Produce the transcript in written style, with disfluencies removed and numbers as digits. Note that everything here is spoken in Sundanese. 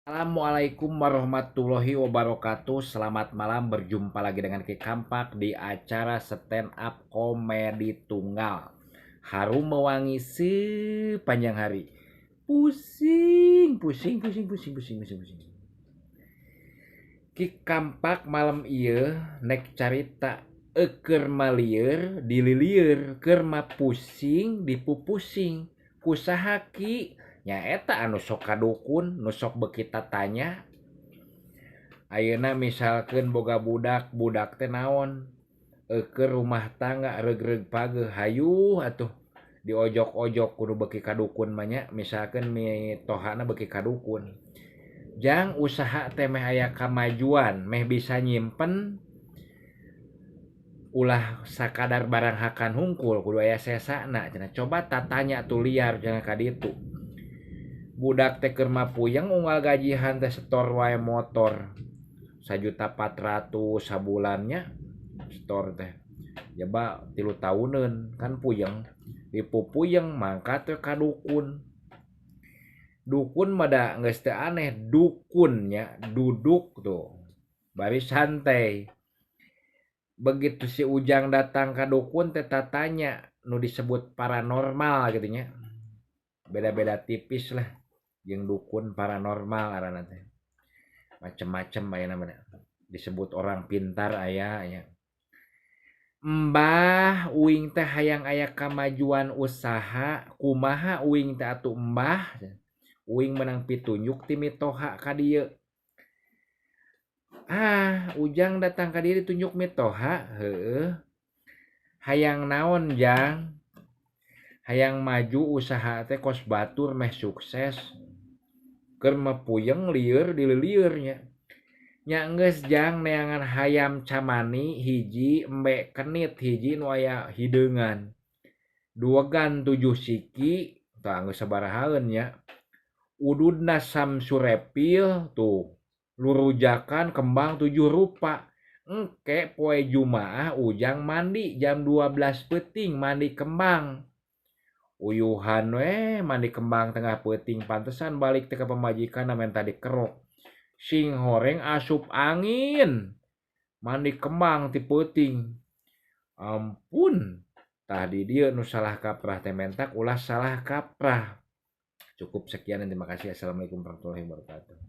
Assalamualaikum warahmatullahi wabarakatuh. Selamat malam, berjumpa lagi dengan Ki Kampak di acara stand up komedi tunggal. Harum mewangi sepanjang hari. Pusing, pusing, pusing, pusing, pusing, pusing, pusing. Ki Kampak malam ieu nek carita eukeur malieur dililieur, keur mah pusing dipupusing. Kusaha Ki? Nyaeta anu sok ka dukun, nu sok beuki tatanya. Ayeuna misalkeun boga budak, budak teh naon? Eukeur rumah tangga reug-reug pageuh, hayuh atuh diojok-ojok kudu beuki ka dukun mah nya, misalkeun mitohana beuki ka dukun. Jang usaha teh meh aya kamajuan, meh bisa nyimpen ulah sakadar barang hakan hungkul, kudu aya sesana cenah. Coba tatanya tuh liar cenah ka ditu. Budak teh keur mah puyeng unggal gajihan teh setor wae motor 1.400.000 sabulannya setor teh jaba 3 tahuneun kan puyeng dipupuyeng mangkat teh ka dukun. Dukun mah da geus teu aneh, dukunnya duduk tuh bari santai. Begitu si Ujang datang ka dukun teh tatanya nu disebut paranormal gitu nya, beda-beda tipis lah jeung dukun paranormal ngaranna teh, macem-macem aya namanya, disebut orang pintar aya nya. Mbah uing teh hayang aya kamajuan usaha, kumaha uing teh atuh mbah? Uing menang pitunjuk ti mitoha ka dieu. Ah, Ujang datang ka dieu ditunjuk mitoha, heueuh. Hayang naon Jang? Hayang maju usaha teh kos batur meh sukses. Keur mah puyeng lieur dililieur nya. Nya geus Jang neangan hayam camani hiji, embe kenit hiji nu aya hideungan. Duegan 7 siki, tah geus sabarahaeun nya. Ududna samsurepil tuh, lurujakan kembang 7 rupa. Engke poe Jumaah Ujang mandi jam 12 peuting mandi kembang. Uyuhan we mandi kembang tengah peuting, pantesan balik teh ka pamajikan menta dikerok. Sing horeng asup angin mandi kembang ti peuting. Ampun, tah di dieu nu salah kaprah teh mentak ulah salah kaprah. Cukup sekian dan terima kasih. Assalamualaikum warahmatullahi wabarakatuh.